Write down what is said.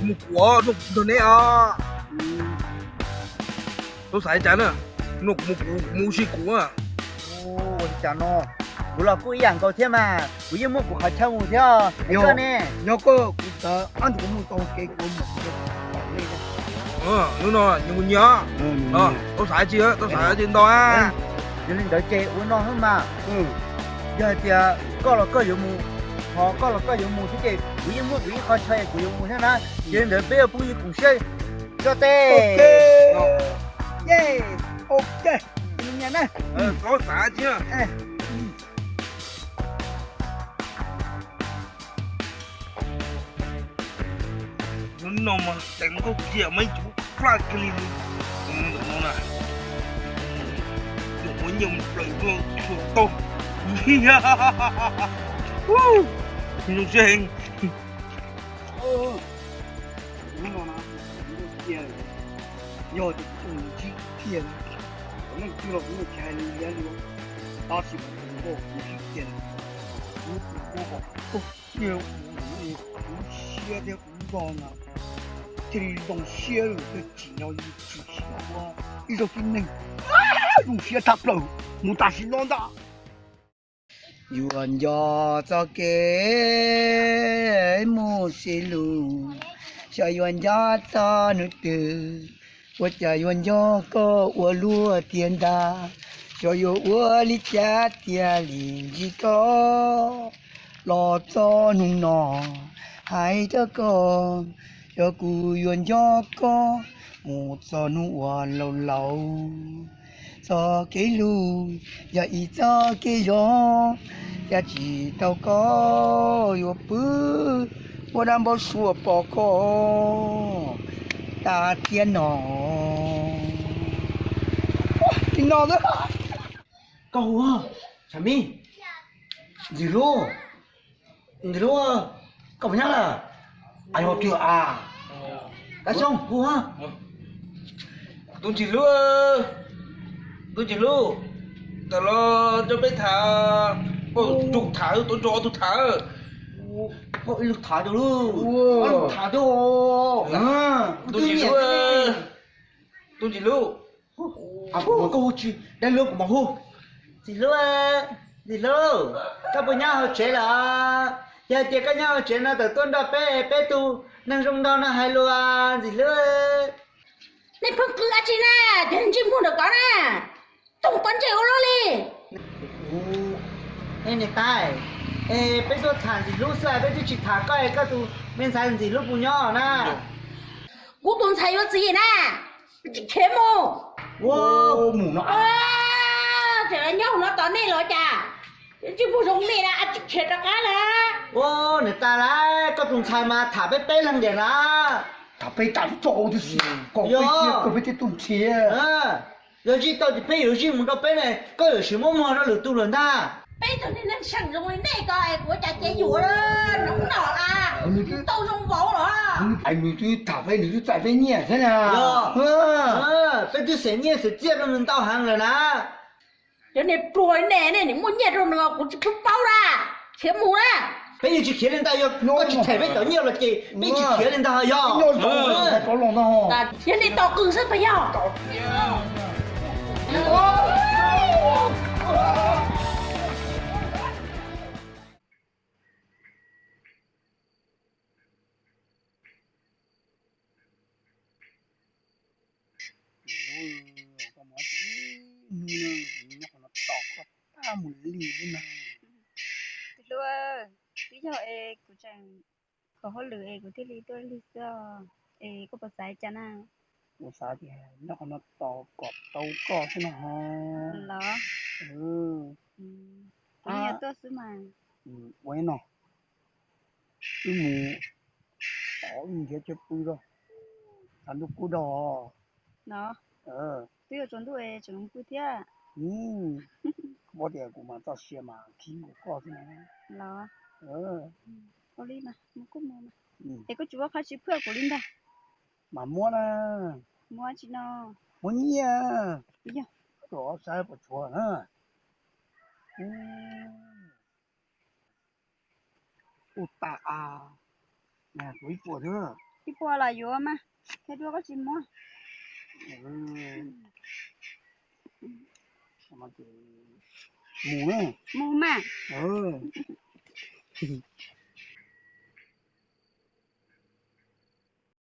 Mus kuv, nug kuv nrog neb os. Tau xav cas na, nug kuv mus kuv, kuv mus ua si kuv. Ua li cas no, kuv los kuj ib yam nkaus thiab mas, kuv yeej muaj kuv qhov chaw mus thiab. Yog koj ne? Yog koj kuv txawv ob ntsis kuv mus tau kev kuv mus. Hnub no nyias mus nyias. Tau xav tsis, tau xav tsis ntau. Yog li ntawd ces ua no xwb mas, yog hais tias koj los koj yuav mus, ho koj los koj yuav mus thiab ces kuv yeej muaj kuv ib qho chaw kuv yuav mus thiab na. Yog li ntawd peb ua phooj ywg koom siab tso tes. Ok. Hnub no mas teev nkauj kiag mas ib tug flaj kiag li. Ntawm no na, tus muaj nyiaj mus plaws tuaj tau. Zoo siab heev. Hnub no na, teev nkauj kiag, yog tias kuv tuaj ntsib kiag, leej twg los kuv yeej tsis hais li liab li, tab sis kuv teev nkauj kuv ntsib kiag, kuv tus ua kom koj kiag kuv, kuv siab thiab kuv nrog na, thiaj li zoo siab lawm thiaj tsim nyog yus tshwm sim ua ib zaug tib neeg zoo siab tshaj plaws mus tam sim no ntag. Yuav nco txoj kev mus sib luag, xyov yuav nco txog hnub twg, ua cas yuav nco koj ua luaj tiag ntag, xyov yuav ua li cas thiaj li ntsib koj los txog hnub no. Hais rau koj, xyov kuv yuav nco koj mus txog hnub uas laus laus. Txoj kev hlub yog ib txoj kev zoo, cas tsis tau koj yuav pw ua dab npau suav pom koj tas thiab no. Li no, koj hu, Tshav Mij, Ntxim Hlub, Ntxim Hlub, koj puas nyob lawm? Yog tiag as, Kab Xyooj hu. Tus Ntxim Hlub, tus Ntxim Hlub, tawm los nrog peb tham, koj tus tham, tuav nrog ob tug tham. Koj ib lub tham rau lub, ob lub tham rau. Tus Ntxim Hlub, tus Ntxim Hlub, koj hu tsis dab lub kuv mam hu. Ntxim Hlub, Ntxim Hlub, koj puas nyob hauv tsev lawm? Yog hais tias koj nyob hauv tsev no tawm tuaj nrog peb, peb tus neeg zoo nraug no hais lus, Ntxim Hlub. Nej pheej qw dab tsi na, cov ntsej muag ntawm koj na, toog pob ntseg ua luaj li. Niam tais, peb tuaj tham Ntxim Hlub xwb, peb twb tsis tham koj, koj tus me ntxhais Ntxim Hlub puas nyob na? Kuv tus ntxhais yuav txiv na, tsis khiav mus. Tseem nyob hauv no tos nej los cas? Tsis pub zoo nej na, tsis khiav rov qab na. Niam tais lauj, koj tus ntxhais mas tham peb peb leeg tiag na. Tham peb tas tso, koj peb thiaj tuaj nrhiav. Yog zij tau ces peb yuav zij mus rau peb ne, koj yuav tsis muab muag rau lwm tus lawm ntag. Peb tug neeg seem zoo li nej ko es kuv ua cas ces yuav nov nom a, tau zoo vauv los. Nws twb tham peb, nws twb txais peb nyiaj thiab na. Peb twb xeem nyiaj xeem txiaj rau nws ntau heev lawm na. Cov niag pluag nej, nej nim muaj nyiaj rau nws kuv tsis paub paub na. Khiav mus na. Peb yeej tsis khiav li ntag, yog koj tsis them peb cov nyiaj los ces peb tsis khiav li ntag yog. Yog nej tos qws xwb puas yog? Koj mus ib hnub no kuv nyob qhov no tos koj tab mus lig xwb na. Tus hlub, twb yog es kuv tseem haus hauj lwm es kuv thiaj li tuaj lig xwb os. Es koj puas xav cas na? Kuv xav tias nyob qhov no tos kom tau koj xwb no ho. Los? Kuv yeej yuav tuaj xwb mas. Ua no, wb mus tod wb nrhiav chaw pw rau, thaum ntuj kub rau. Los? Twb yuav tsaus ntuj es tseem pw thiab. Koj paub tias kuv mas txoj sia mas khib nkaus koj xwb na. Los? Ua li mas mus kuj mus mas. Es koj tsis muab qhov tsis phwj kuv li ntag. Mas muab na. Muab tsis no? Muab nyiaj. Yog. Koj saib puas tshuav na. Ub, tas a. Ib puas thiab. Ib puas los yuav mas, thiab duab koj tsis muab. Mus, mus mas.